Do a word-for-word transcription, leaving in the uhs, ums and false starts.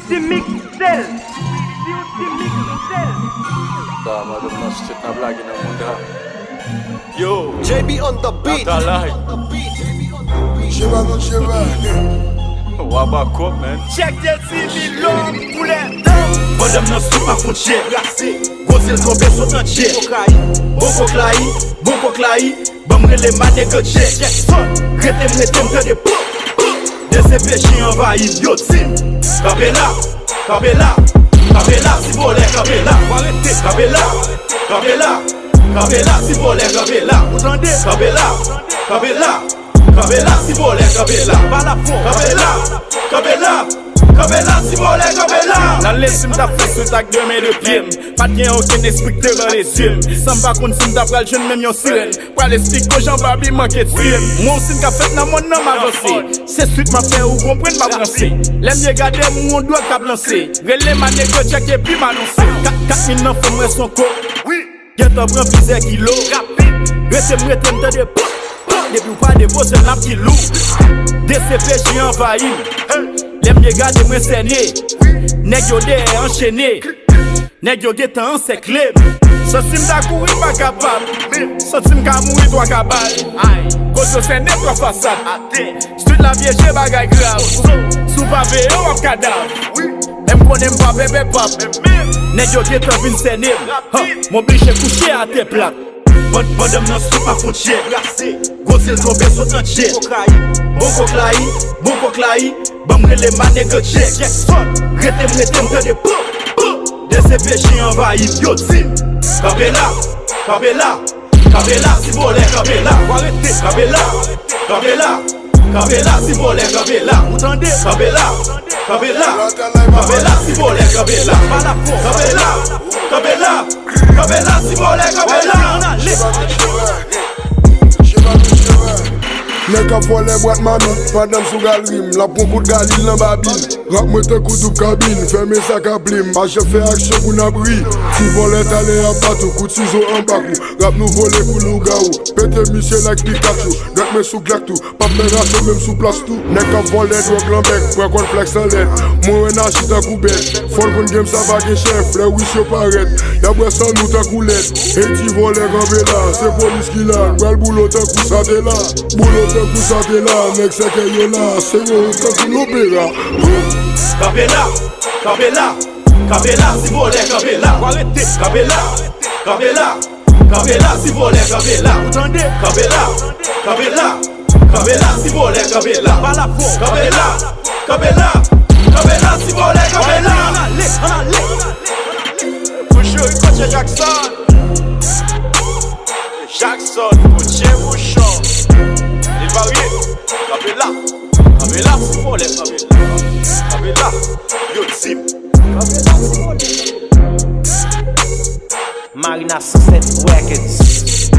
Timik sèl. Timik sèl. Sa, madanm nan straight n ap lage nan mouda. Yo, J B on the beat. Natalay. Cheva non cheva. Wabakop, man. Check the city, lòm koulè. Madanm nan sou pa fwontyè. Rase. Gwo zyel tonbe sot nan djè. Kokayi. Bon koklayi. Bon koklayi. Ban m rele ma nèg Jack. Jackson. Rete m, rete m, tande. Pou, pou. D C P J anvayi m, yo di m. Kanpe la, kanpe la, kanpe la, ti vòlè, kanpe la. Ou arete. Kanpe la, kanpe la, kanpe la, ti vòlè, kanpe la. Ou tande? Kanpe la, kanpe la, kanpe la, ti vòlè, kanpe la. Pa la fò. Kanpe la, kanpe la, kanpe la, ti vòlè, kanpe la. Nan lezi m t ap fè swit ak de men de pye m. Pa t gen okenn espri k te nan lezi m. San m pa konn si m ta pral jwenn menm yon sirèn. Pral esplike w jan Babi manke tiye m. Mwen yon siy k ap fèt nan mòn nan, m avanse. Se swit m ap fè, ou konprann, m ap ranse. Lè m ye gade m, yon dwòg k ap lanse. Rele ma nèg Jack epi m anonse. Kat, kat mil nan fon m wè s on ko. Gentan pran plizyè kilo. Rete m, rete m, tande. Pop, pop. Depi w pa depoze l, l ap ki lou. D C P J anvayi m. Lè m ye gade, mwen sène. Nèg yo dèyè anchene. Nèg yo gentan ansèkle m. Santi m ta kouri, m pa kapab. Santi m ka mouri twa kabal. Kote yo sène twa fasad. Street la pyeje, bagay grav. Si w pa veye, w ap kadav. Men m konnen m pa pèpè pap. Nèg yo gentan vin sène m. Ha, m oblije kouche atè plat. Band, bandam nan sou pa fwontyè. Rase. Gwo zyel tonbe sot nan djè. Kokayi. Bon koklayi, bon koklayi. Ban m rele ma nèg Jack. Jackson. Rete m, rete m, tande. Pou, pou. D C P J anvayi m, yo di m. Kanpe la, kanpe la, kanpe la, ti vòlè, kanpe la. Ou arete. Kanpe la, kanpe la, kanpe la, ti vòlè, kanpe la. Ou tande? Kanpe la, kanpe la, kanpe la, ti vòlè, kanpe la. Pa la fò. Kanpe la, kanpe la, kanpe la, ti vòlè, kanpe la. Ann ale. Nèg k ap vòlè bwat mamit, pandan m sou galri m, l ap pran kout galil nan babil. Rap mwen tankou doub kabin, fèmen sa k ap li m. Pa janm fè aksyon pou n ap ri. Ti vòlè talè ap bat ou, kout sizo anba kou. Rap nou vole kou lougawou, pete misye like Pikachu. Dwèt mwen sou glak tou, p ap fè raso menm sou plas tou. Nèg k ap vòlè dwòg lan bèk, pran kòn flèks anlè. Mwen wè n aji tankou bèt, fò l konn game sa pa gen chèf, lè wis yo parèt. Y ap bwè san nou tankou lèt. Hey ti vòlè kanpe la, se polis ki la, pral boule w tankou sa te la. Boule w tankou sa te la, nèg sèkèy yo la, se yo tankou lopera. Kanpe la, kanpe la, kanpe la, ti vòlè kanpe la. Ou arete. Kanpe la, kanpe la, kanpe la, ti vòlè kanpe la. Ou tande? Kanpe la, kanpe la, kanpe la, ti vòlè kanpe la. Pa la fò. Kanpe la, kanpe la, kanpe la, ti vòlè kanpe la. Ann ale, ann ale. Pou Jerry Coach Jackson. Jackson, Coach Bouchon. Lil Varye. Kanpe la. Kanpe la, ti vòlè kanpe la. Kanpe la. Yo di m. Kanpe la, ti vòlè. Marina Sunset Records.